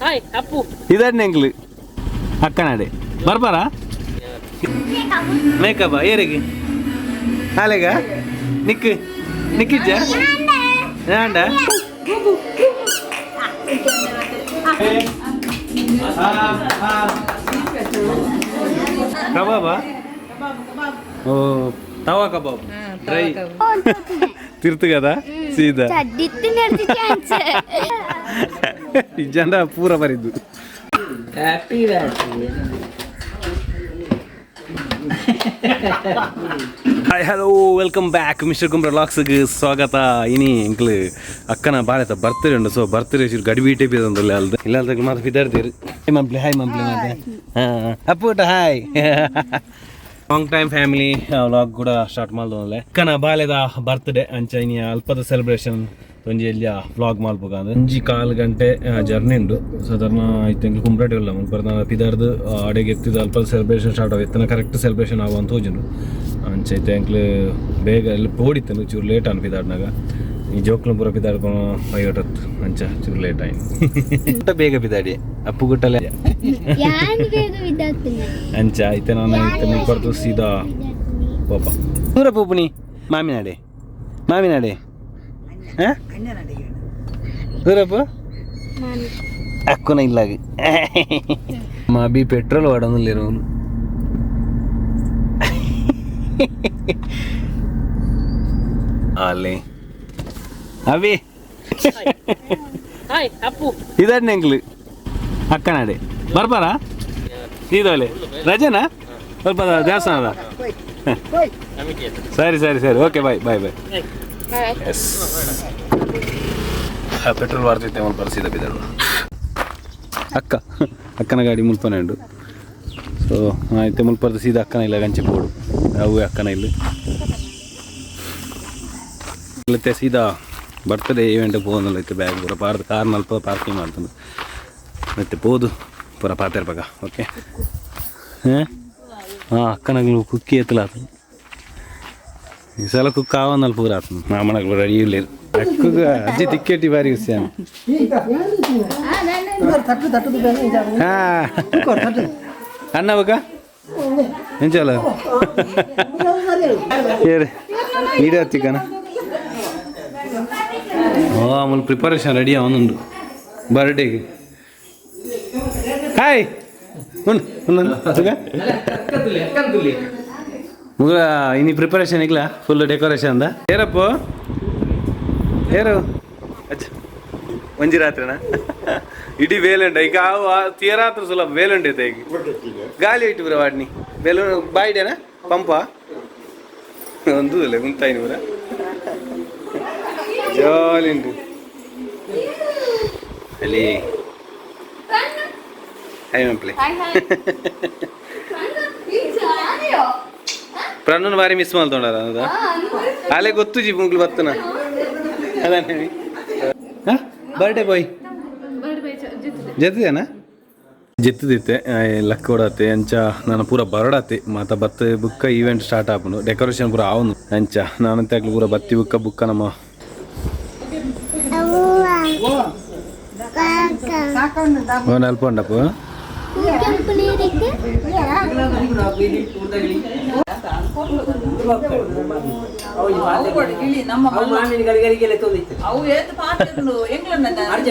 Hi ಅಪ್ಪು. ಇದನ್ನೆಂಗ್ಲು ಅಕ್ಕನಾಡೆ ಬರ್ಬಾರ make-up ಏರಿಗೆ ಹಾಲೆಗ ನಿಕ್ ನಿಕ್ಕಿಜ್ಜ ನಾಂಡ. ಕಬಾಬಾ? ಓ, tawa kebab dry ತಿರ್ತುಗದ ಸೀದಾ. ಚಡ್ಡಿತ್ತು. ಇಜ್ಜಂಡ ಪೂರ ಬರಿದ್ದು. Happy. Hi, hello, welcome back. Mister Kumbra ವ್ಲಾಗ್ಸ್ಗೆ ಸ್ವಾಗತ. ಇನಿ ಎಂಕ್ಲು ಅಕ್ಕನ ಬಾಳೆತ ಬರ್ತ್ಡೇ ಉಂಡು. ಸೊ ಬರ್ತ್ಡೇ ಚೂರು ಗಡಿ ಬೀಟೆ ಬೀದಂದಿಲ್ಲ ಅಲ್ದ ಇಲ್ಲ ಅಲ್ದ ಮಾತ್ರ ಬಿದ್ದಾಡ್ತೀರಿ. ಹಾಯ್ ಮಂಪ್ಲಿ, ಹಾಯ್ ಮಂಪ್ಲಿ ಮಾತೆ. ಹಾಂ ಅಪ್ಪುಟ, hi. Long time family vlog ಕೂಡ ಸ್ಟಾರ್ಟ್ ಮಾಡ್ದೊಂದಲ್ಲ. ಅಕ್ಕನ ಬಾಲೆದ ಬರ್ತ್ಡೇ ಅಂಚ ಇನಿ ಅಲ್ಪದ ಸೆಲೆಬ್ರೇಷನ್ ಒಂಜಿ ಎಲ್ಲಿಯ ವ್ಲಾಗ್ ಮಲ್ಪುಗ. ಒಂಜಿ ಕಾಲು ಗಂಟೆ ಜರ್ನಿ ಉಂಡು ಸಾಧಾರಣ. ಇತ್ತೆ ಎಂಕ್ಲು ಕುಂಬ್ರಾಟಿ ಉಲ್ಲ. ಮುಲ್ಪ ಪಿದಾರ್ದು ಅಡೆಗೆ ಎತ್ತಿದ ಅಲ್ಪ ಸೆಲೆಬ್ರೇಷನ್ ಸ್ಟಾರ್ಟ್ ಆಗ ಎತ್ತನ ಕರೆಕ್ಟ್ ಸೆಲೆಬ್ರೇಷನ್ ಆಗುವಂತ ತೋಜುಂಡು. ಅಂಚ ಇತ್ತೆ ಎಂಕ್ಲು ಬೇಗ ಎಲ್ಲ ಪೋಡಿತ್ತು. ಚೂರು ಲೇಟ್ ಅನ್ ಪಿದಾಡ್ನಾಗ ಈ ಜೋಕ್ಲು ಪೂರ ಪಿದಾಡ್ ಐವಟತ್ತು. ಅಂಚ ಚೂರು ಲೇಟ್ ಆಯ್ತು. ಬೇಗ ಪಿದಾಡಿ ಅಪ್ಪು ಗುಟ್ಟಲೆ. ಯಾನ್ ಬೇಗ ಬಿದ್ದಾಗ್ತದೆ. ಅಂಚ ಇತ್ತೆ ನಾನು ಇತ್ತೆ ಮುಲ್ಪರ್ದು ಸೀದಾ ಪೋಪ. ದೂರ ಪೋಪುನಿ ಮಾಮಿನಾಡೆ, ಮಾಮಿನಾಡೆ. ಹಾಂ, ದೂರಪ್ಪ ಅಕ್ಕನ ಇಲ್ಲಾಗ ಮಾ ಬಿ ಪೆಟ್ರೋಲ್ ವಾಡೊಂದುಲ್ಲೆರ್. ಅಲ್ಲಿ ಅವಿ. ಹಾಯ್ ಅಪ್ಪು. ಇದನ್ನೆಂಗ್ಲು ಅಕ್ಕನಾಡೆ ಬರ್ಬಾರ ಇದೋಲೆ. ರಜನಾ ಸ್ವಲ್ಪ ದೇವಸ್ಥಾನದ. ಸರಿ ಸರಿ ಸರಿ, okay, bye bye bye. Yes, petrol ವಾರ್ತಿತ್ತೆ. ಮುಲ್ಪ ಸೀದಾ ಬಿದ್ದಾಡು. ಅಕ್ಕ ಅಕ್ಕನ ಗಾಡಿ ಮುಲ್ಪನೆ ಉಂಡು. ಸೊ ಇತ್ತೆ ಮುಲ್ಪರ್ದು ಸೀದಾ ಅಕ್ಕನ ಇಲ್ಲ ಗಂಚೆ ಪೋಡು. ಅವು ಅಕ್ಕನ ಇಲ್ಲಿ ಇಲ್ಲತ್ತೆ. ಸೀದಾ ಬರ್ತಡೇ ಈವೆಂಟ್ ಪೋವೊಂದುಲ್ಲ. ಇತ್ತೆ ಬ್ಯಾಗ್ ಪೂರ ಪಾರ್ದು ಕಾರ್ ನಲ್ಪ ಪಾರ್ಕಿಂಗ್ ಮಾಡ್ತಂದು ಮತ್ತೆ ಪೋದು ಪೂರ ಪಾತೆರ್ಪಗ. ಓಕೆ. ಹಾಂ ಹಾಂ, ಅಕ್ಕನಗ್ಲು ಕುಕ್ಕಿ ಎತ್ತಲ ಆತು. ಈ ಸಲ ಕುಕ್ ಆವನ್ನಲ್ ಪೂರ ಆತು. ಮಾಮನಗ್ಲು ರೆಡಿ ಇಲ್ಲ. ಅಕ್ಕಗ ಅಜ್ಜಿ ತಿಕ್ಕೆಟ್ಟಿ ಬಾರಿ ಖುಷಿಯಾನ. ಹಾಂ, ಅಣ್ಣ ಬಕ ಎಂಚಲ್ಲ ಏರು ಈಡ ಹತ್ತಿಕನ. ಓ, ಆಮೇಲೆ ಪ್ರಿಪರೇಷನ್ ರೆಡಿ ಅವನುಂಡು ಬರ್ಡೇಗೆ. ಹಾಯ್, ಉಂಡು ಉಂಡು. ಮುಗ ಇನಿ ಪ್ರಿಪರೇಷನ್ ಇಲ್ಲ, ಫುಲ್ ಡೆಕೋರೇಷನ್ the. ಏರಪ್ಪ, ಏರು ಅಜ್ಜ ಒಂಜಿ ರಾತ್ರಿನಾ ಇಡೀ ವೇಲುಂಡ. ಈಗ ಆವು ತೀರಾತ್ರ ಸುಲಭ ವೇಲುಂಡ ಐತೆ. ಈಗ ಗಾಲಿ ಇಟ್ಟು ಬರ ವಾಡ್ನಿ ಬೆಲೂನ್ ಬಾಯ್ಡೇನ ಪಂಪ ಒಂದು ಇಲ್ಲ ಗುಂತಾಯಿನ ಪೂರ ಜಾಲಿ ಉಂಟು ಅಲ್ಲಿ. ಹಾಯ್ ಮಂಪ್ಲೆ. ಪ್ರಣ್ಣನ ಬಾರಿ ಮಿಸ್ ಮಾಡ್ತೊಂಡಾರ. ಅದ ಅಲ್ಲೇ ಗೊತ್ತು ಜಿ ಮುಗ್ಲು ಬತ್ತನ ಅದಾನೆ. ಬರ್ಡೇ ಬಾಯ್ ಜೊತೆದೇನಾ ಜೆತ್ತದಿತ್ತೆ ಲಕ್ಕ ಕೊಡತ್ತೆ. ಅಂಚ ನಾನು ಪೂರ ಬರಡತ್ತೆ ಮಾತ ಬತ್ತ ಬುಕ್ಕ ಈವೆಂಟ್ ಸ್ಟಾರ್ಟ್ ಆಪುಂಡು. ಡೆಕೋರೇಷನ್ ಪೂರ ಆವನು. ಅಂಚ ನಾನಂತೆ ಆಗ್ಲಿ ಪೂರ ಬತ್ತಿ ಬುಕ್ಕ ಬುಕ್ಕ ನಮ್ಮ ಅಲ್ಪ ಉಂಡಪ್ಪ. ಕೆಂಪು ನೀರಿಗೆ.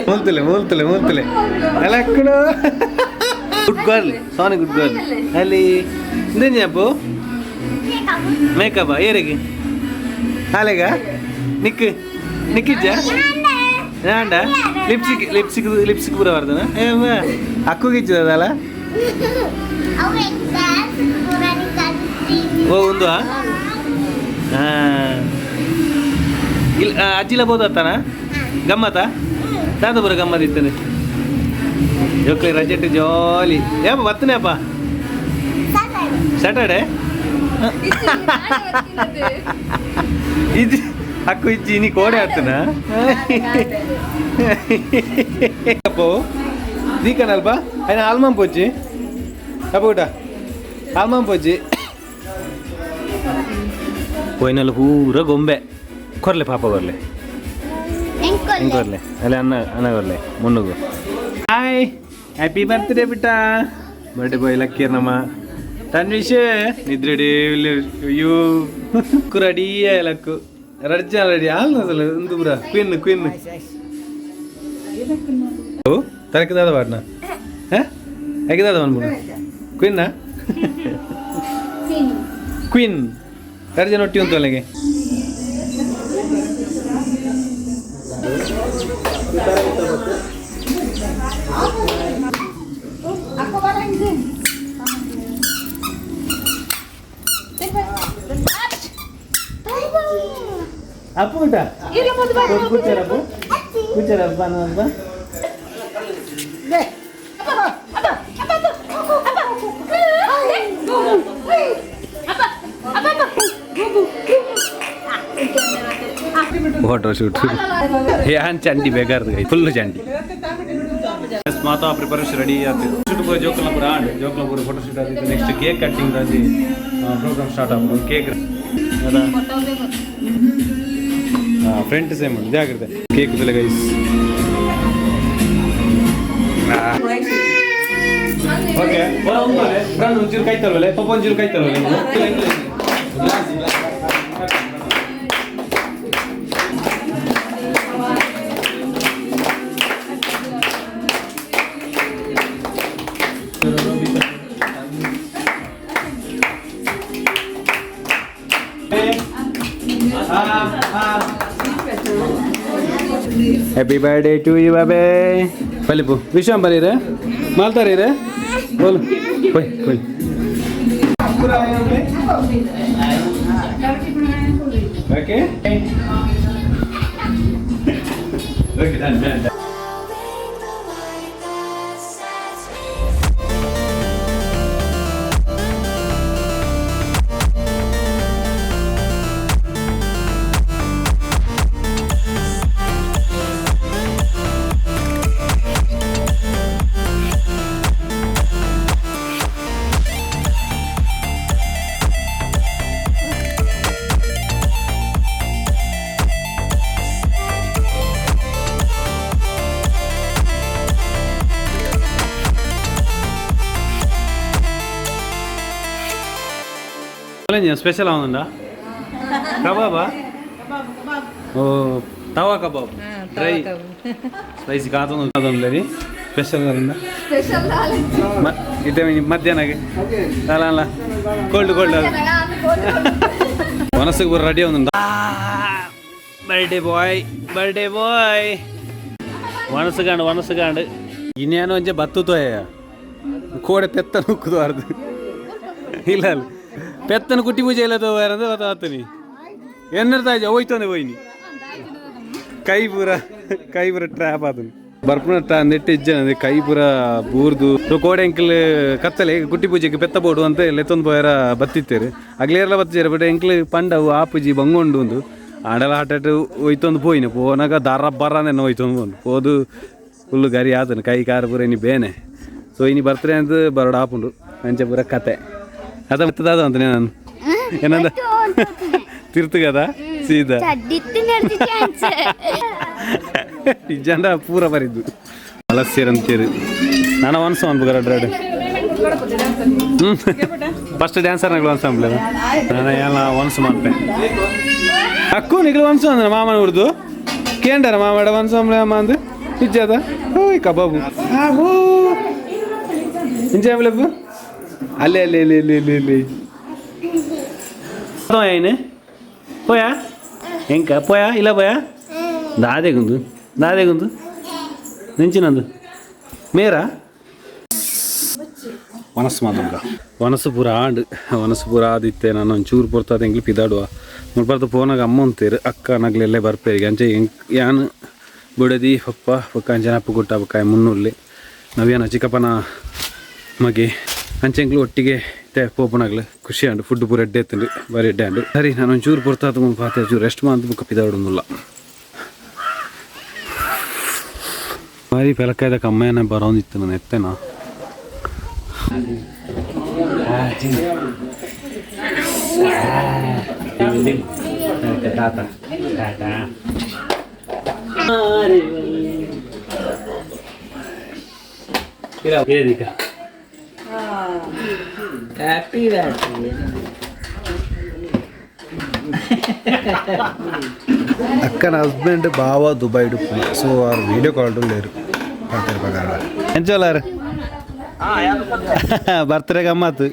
ಮೂಲ್ತಲೆ ಮೂಲ್ತಲೆ ಮೂಲ್ತಲೆ ಅಲ್ಲ. Good girl Sony, good girl. ಅಲ್ಲಿ ಇಂದೇನಿ ಅಪ್ಪು ಮೇಕಪ್ ಏರಿಗೆ ಹಾಲೆಗ ನಿಕ್ ನಿಕ್ಕಿಜ್ಜ ನಾಂಡ. ಲಿಪ್ಸ್ಟಿಕ್ ಲಿಪ್ಸ್ಟಿಕ್ ಲಿಪ್ಸ್ಟಿಕ್ ಪೂರ ಬರ್ತನ. ಅಕ್ಕುಗಿಜ್ಜದಲ್ಲ. ಓ, ಒಂದು ಹಾಂ ಇಲ್ಲ. ಅಜ್ಜಿಲ ಬೋದತ್ತಾನ ಗಮ್ಮತ್ತ ದಾದ ಪೂರ ಗಮ್ಮತ್ ಇತ್ತನೆ. ಜೋಕ್ಲಿ ರಜೆಟ್ ಜಾಲಿ. ಏಪ ಬತ್ತನೆ ಅಪ್ಪ? ಸ್ಯಾಟರ್ಡೆ ಇದು ಅಕ್ಕು ಇಜ್ಜಿ ಇನಿ ಕೋಡೆ ಆತನ ಅಪ್ಪೋ ದೀಕನಲ್ಪ అయిన ಆಲ್ಮಂ ಪೊಜ್ಜಿ ಅಪ್ಪ ಊಟ ಆಲ್ಮಂ ಪೊಜ್ಜಿ ಪೋಯಿನಲ್ಲ ಪೂರ ಗೊಂಬೆ ಕೊರ್ಲೆ ಪಾಪ ಕೊರ್ಲೆ. ಇಂಕೊರ್ಲೆ ಅಲ್ಲ ಅನ್ನ ಅನ್ನ ಕೊರ್ಲೆ ಮುನ್ನುಗು. Hi, happy birthday ಬಿಟ್ಟ. ಬರ್ಡೇ ಬಾಯ್ ಲಕ್ಕೀರ್ ನಮ್ಮ ತನ್ವಿಶ್ ನಿದ್ರೆ. ಅಯ್ಯೋ, ರೆಡಿ ಲಕ್ಕು ರಡ್ಜ ರೆಡಿ ಆಲ್ ಅಸಲು ಒಂದು ಪುರ ಕ್ವೀನ್ ಕ್ವೀನ್. ಓ ತರಕದಾದ ಪಾಡ್ನ ಹೇಗಿದಾದ ಮನ್ಪುನ ಕ್ವೀನ್ನ ಕ್ವೀನ್ ಎರಡು ಜನ ಒಟ್ಟಿ ಉಂಟು ಅಲ್ಲಿಗೆ. ಅಪ್ಪು ಊಟ ಕೂಚಾರಪ್ಪು ಕೂಚಾರಪ್ಪ ಅನ್ನಪ್ಪ. ಫೋಟೋ ಶೂಟ್ ಯಾನ್ ಚಂಡಿ ಬೇಕಾರ್ದು ಫುಲ್ ಚಂಡಿ. ಮಾತಾ ಪ್ರಿಪರೇಷನ್ ರೆಡಿ ಆಯ್ತು. ಶೂಟ್ ಪೂರ ಜೋಕಲ್ನ ಪೂರ ಆಂಡ್ ಜೋಕಲ್ನ ಪೂರ ಫೋಟೋ ಶೂಟ್ ಆದಿತ್ತು. Next cake cutting ರಾಜಿ ಪ್ರೋಗ್ರಾಮ್ ಸ್ಟಾರ್ಟ್ ಆಗ್ಬೋದು. Cake front same ಜಾಗ್ರತೆ ಕೇಕ್ guys. Okay, friend ಒಂಚೂರು ಕೈ ತರುವಲೆ ಪಪ್ಪ, ಒಂಚೂರು ಕೈ ತರುವಲೆ. Happy birthday to you ಬಾಬೆ. ಫಲಿಪು ವಿಶ್ವಂ ಬರೀರೆ ಮಾಲ್ತಾರೀರೆ ಬೋಲ್ ಹೋಯ್ ಹೋಯ್. Okay okay, done done. Special ಆവുന്നുണ്ടಾ? ಕಬಾಬಾ? ಓ ತವಾ ಕಬಾಬ್, ಡ್ರೈ ಸ್ಪೈಸಿ ಕಾತೊಂದು ಕಾತೊಂದು ಸ್ಪೆಷಲ್ ಇತ್ತೆ ಮಧ್ಯಾಹ್ನಗೆ ಅಲ್ಲ ಅಲ್ಲ ಕೋಲ್ಡ್ ಕೋಲ್ಡ್ ಮನಸ್ಸಿಗೆ ಪೂರ ರೆಡಿ ಆവുന്നുಂಡ. Birthday boy, birthday boy. ವನಸುಗಾಂಡು ವನಸುಗಾಂಡು ಇನ್ನೇನೋ ಒಂಜೆ ಬತ್ತು ತೋಯ ಕೋಡೆ ಪೆತ್ತ ನುಕ್ಕುದು ಅರ್ದು ಇಲ್ಲ ಅಲ್ಲ ಪೆತ್ತನ ಕುಟ್ಟಿ ಪೂಜೆ ಇಲ್ಲ ತೋಯಾರಂದ್ರೆ ಆತನಿ ಎನ್ನರ್ತಾಜ ಹೋಯ್ತಾನೆ ಹೋಯ್ನಿ ಕೈ ಪೂರ ಕೈ ಪೂರ ಟ್ರ್ಯಾಪ್ ಆತನು ಬರ್ಪುನ ನೆಟ್ ಇಜ್ಜನ ಕೈ ಪೂರ ಬೂರ್ದು. ಸೊ ಕೋಡೆ ಎಂಕಲ್ ಕತ್ತಲೆ ಕುಟ್ಟಿ ಪೂಜೆಗೆ ಪೆತ್ತ ಬೋಡು ಅಂತ ಲೆತ್ತೊಂದು ಪೋಯರ ಬತ್ತಿತ್ತೇರು ಅಗ್ಲೇರ್ಲ ಬತ್ತಿದ್ದಾರೆ. ಬಟ್ ಎಂಕಲ್ ಪಂಡವು ಆಪುಜಿ ಬಂಗೊಂಡು ಒಂದು ಆಡಲ ಆಟಾಟ ಹೋಯ್ತೊಂದು ಪೋಯಿನ ಪೋನಾಗ ದರ ಬರ ಹೋಯ್ತೊಂದು ಬಂದು ಪೋದು ಫುಲ್ಲು ಗರಿ ಆತನು ಕೈ ಕಾರು ಪೂರ ಇನಿ ಬೇನೆ. ಸೊ ಇನಿ ಬರ್ತಾರೆ ಅಂತ ಬರೋಡ ಆಪುಂಡು ಅಂಚೆ ಪೂರ ಕತೆ ಅದ ಮತ್ತದಾದ ಅಂತ ನಾನು ಏನಂದ ತಿರ್ತು ಕದ ಸೀದಾ ಇಜ್ಜಂಡ ಪೂರ ಬರಿದ್ದು ಅಲಸ್ಯರಂತೀರು. ನಾನು ಒನ್ಸ ಅನ್ಬೇಕಾರೆ red first dancer ನಗಳು ಒನ್ಸ ಅನ್ಬಿಲ್ಲ ನಾನು ಏನ ಒನ್ಸ್ ಮಾಡ್ಪೆ ಅಕ್ಕು ನಿಗಳು ಒನ್ಸು ಅಂದ್ರೆ ಮಾಮನ ಉರ್ದು ಕೇಂಡರ ಮಾಮಾಡ ಒನ್ಸು ಅಂಬ್ಲೆ ಅಮ್ಮ ಅಂದು ಇಜ್ಜದ ಓಯ್ ಕಬಾಬು ಆಹೋ ಇಂಚೆ ಅಂಬ್ಲೆಪ್ಪು ಅಲ್ಲೇ ಅಲ್ಲೇ ಅಲ್ಲಿ ಅಲ್ಲಿ ಅಲ್ಲಿ ಅಲ್ಲಿ ಏನು పోయా ఇంకా పోయా ఇలా పోయా దాదేగుంದು దాదేగుంದು ನಿಂಚಿನಂದು ಮೇರಾ ಮನಸ್ಸು ಮಾತಂಕ ಮನಸ್ಸು ಪೂರ ಆಂಡ್ ಮನಸ್ಸು ಪೂರ ಆದಿತ್ತೆ. ನಾನು ಒಂಚೂರು ಪೊರ್ತಾದ ಎಂಗ್ಲಿ ಪಿದಾಡುವ ಮುಲ್ಪರ್ತ ಪೋನಾಗ ಅಮ್ಮ ಅಂತೀರು ಅಕ್ಕ ನಗ್ಲೆಲ್ಲೇ ಬರ್ಪೇರಿಗೆ ಅಂಚೆ ಯಾನ್ ಬುಡದಿ ಪಪ್ಪ ಪಕ್ಕ ಅಂಚೆ ಅಪ್ಪು ಗುಟ್ಟ ಬಕ್ಕ ಮುನ್ನುಲ್ಲಿ ನವ್ಯಾನ ಚಿಕ್ಕಪ್ಪನ ಮಗೆ ಅಂಚೆ ಎಂಕ್ಲು ಒಟ್ಟಿಗೆ ಪೋಪುನಾಗ್ಲು ಖುಷಿ ಆಂಡು ಫುಡ್ ಪೂರ ಎಡ್ಡೆ ಎತ್ತುಂಡು ಬಾರಿ ಎಡ್ಡೆ ಆಂಡು. ಸರಿ ನಾನು ಒಂಚೂರು ಪೊರ್ತಾದ ಪಾತೆ ಚೂರು ರೆಸ್ಟ್ ಮಾಂತ ಬುಕ್ಕ ಪಿದಾಡುಂದುಲ್ಲ. ಬಾರಿ ಪೆಲಕಾಯ್ದ ಕಮ್ಮಯ್ಯನ ಬರೋಂದಿತ್ತು ನಾನು ಎತ್ತೆನಾ. Happy birthday. ಅಕ್ಕನ ಹಸ್ಬೆಂಡ್ ಬಾವ ದುಬೈ ಸೊ ಅವ್ರು ವೀಡಿಯೋ ಕಾಲ್ లేరు ಎಂಚೋಲಾರ ಬರ್ತ್ಡೇ ಗಮ್ಮತ್ತು.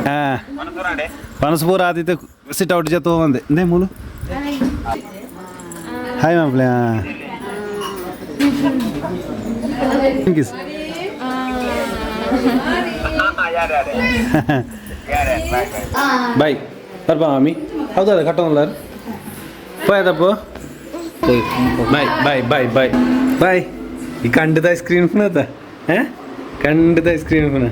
ಹಾಂ, ಪನಸ್ಪೂರ ಆದಿತ್ಯ ಸಿಟ್ ಔಟ್ ಜೊತೆ ಒಂದೆ ಇಂದೇ ಮೂಲು. ಹಾಯ್ ಮಾಪ್ಲೆ. ಕಿಸ್. ಬಾಯ್ ಬರ್ಬಾ ಮಾಮಿ. ಹೌದಲ್ಲ ಕಟ್ಟೋಲ್ಲ ಪೋಯದಪ್ಪು. Bye bye bye bye bye. ಈ ಕಂಡದ ಐಸ್ ಕ್ರೀಮ್ ಪುನತ ಹಾಂ, ಕಂಡದ ಐಸ್ ಕ್ರೀಮ್ ಪುನ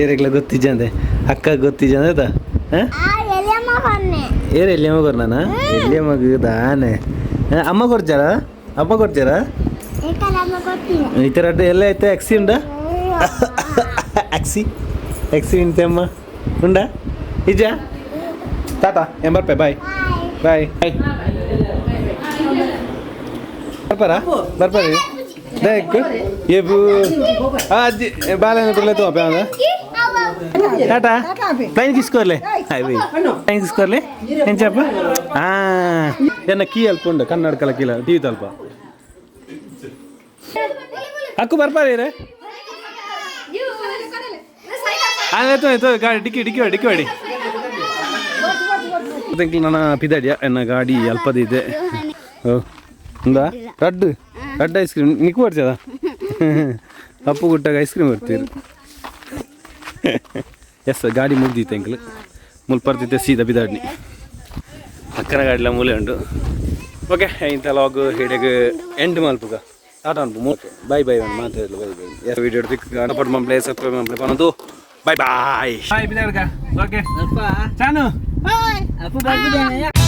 ಏರೆಗ್ಲ ಗೊತ್ತಿಜ್ಜಂದೆ ಅಕ್ಕ ಗೊತ್ತಿಜ್ಜಂದೆ ಆತ ಹಾಂ. ಏರ್ ಎಲ್ಲಿ ಅಮ್ಮ ಕೊರ್ನಾನ? ಎಲ್ಲಿ ಅಮ್ಮಗ ದಾನೆ ಅಮ್ಮ ಕೊಡ್ಚಾರ? ಅಮ್ಮ ಕೊಡ್ಚಾರ? ಈ ಥರ ಎಲ್ಲ ಐತೆ. ಅಕ್ಸಿ ಉಂಡಾ? ಅಕ್ಸಿ ಅಕ್ಸಿ ಇಂತೆ ಅಮ್ಮ ಉಂಡಾ? ಇಜ್ಜಾ? ಟಾಟಾ ಏನ್ ಬರ್ಪೆ. Bye bye bye. ಬರ್ಪಾರಾ? ಬರ್ಪಾರಿ ದಯಕ್ ಏಬು ಅಜ್ಜಿ ಬಾಳೆಹಣ್ಣು ಕೊಡ್ಲೆ ತೋ. ಟಾಟಾ. ಪ್ಲೈನ್ ಕಿಸ್ ಕೊರ್ಲೆ. ಹಾಯ್ ಬೈ, ಪ್ಲೈನ್ ಕಿಸ್ ಕೊರ್ಲೆ. ಎಂಚಪ್ಪ? ಹಾಂ, ಎನ್ನ ಕೀ ಅಲ್ಪ ಉಂಡು ಕನ್ನಡಕಲ ಕೀಲ ಟಿ ಅಲ್ಪ ಅಕ್ಕು ಬರ್ಪಾರಿ ರೇ. ಆಯ್ತು ಆಯ್ತು, ಗಾಡಿ ಡಿಕ್ಕಿ ಡಿಕ್ಕಿ ಡಿಕ್ಕಿ ಮಾಡಿ. ನನ್ನ ಪಿದಾಡಿಯ ಎನ್ನ ಗಾಡಿ ಅಲ್ಪದಿದೆ. ಓ ఉందా? ರಡ್ಡು ರಡ್ಡು ಐಸ್ ಕ್ರೀಮ್ ನಿಕ್ಕು ಬರ್ತೀಯದ? ಅಪ್ಪು ಗುಟ್ಟಾಗ ಐಸ್ ಕ್ರೀಮ್ ಬರ್ತೀರಿ. ಎಸ್, ಗಾಡಿ ಮುಗ್ದಿತ್ತು ಎಂಕ್ಲು. ಮುಲ್ಪರ್ತಿದ್ದೆ ಸೀದಾ ಬಿದಾಡ್ನಿ. ಅಕ್ಕನ ಗಾಡಿಲ ಮೂಲೆ ಉಂಟು. ಓಕೆ, ಇಂಥ ಲಾಗ್ ಹಿಡಿಗೆ ಎಂಡ್ ಮಲ್ಪುಗ. ಟಾಟಾ ಅನ್ಪು. ಬಾಯ್ ಬಾಯ್ ಮಾತಾಡಲು. Bye bye. ಎಸ್, ವಿಡಿಯೋ ತಿಕ್ ಸಪೋರ್ಟ್ ಮಂಪ್ಲೆ, ಸಬ್ಸ್ಕ್ರೈಬ್ ಮಂಪ್ಲೆ ಪನದು. ಬಾಯ್ ಬಾಯ್ ಬಾಯ್ ಬಿದಾಡ್ಕ. ಓಕೆ ಚಾನು. ಅಪ್ಪು ಬರ್ಬಿದ್ದಾನೆ.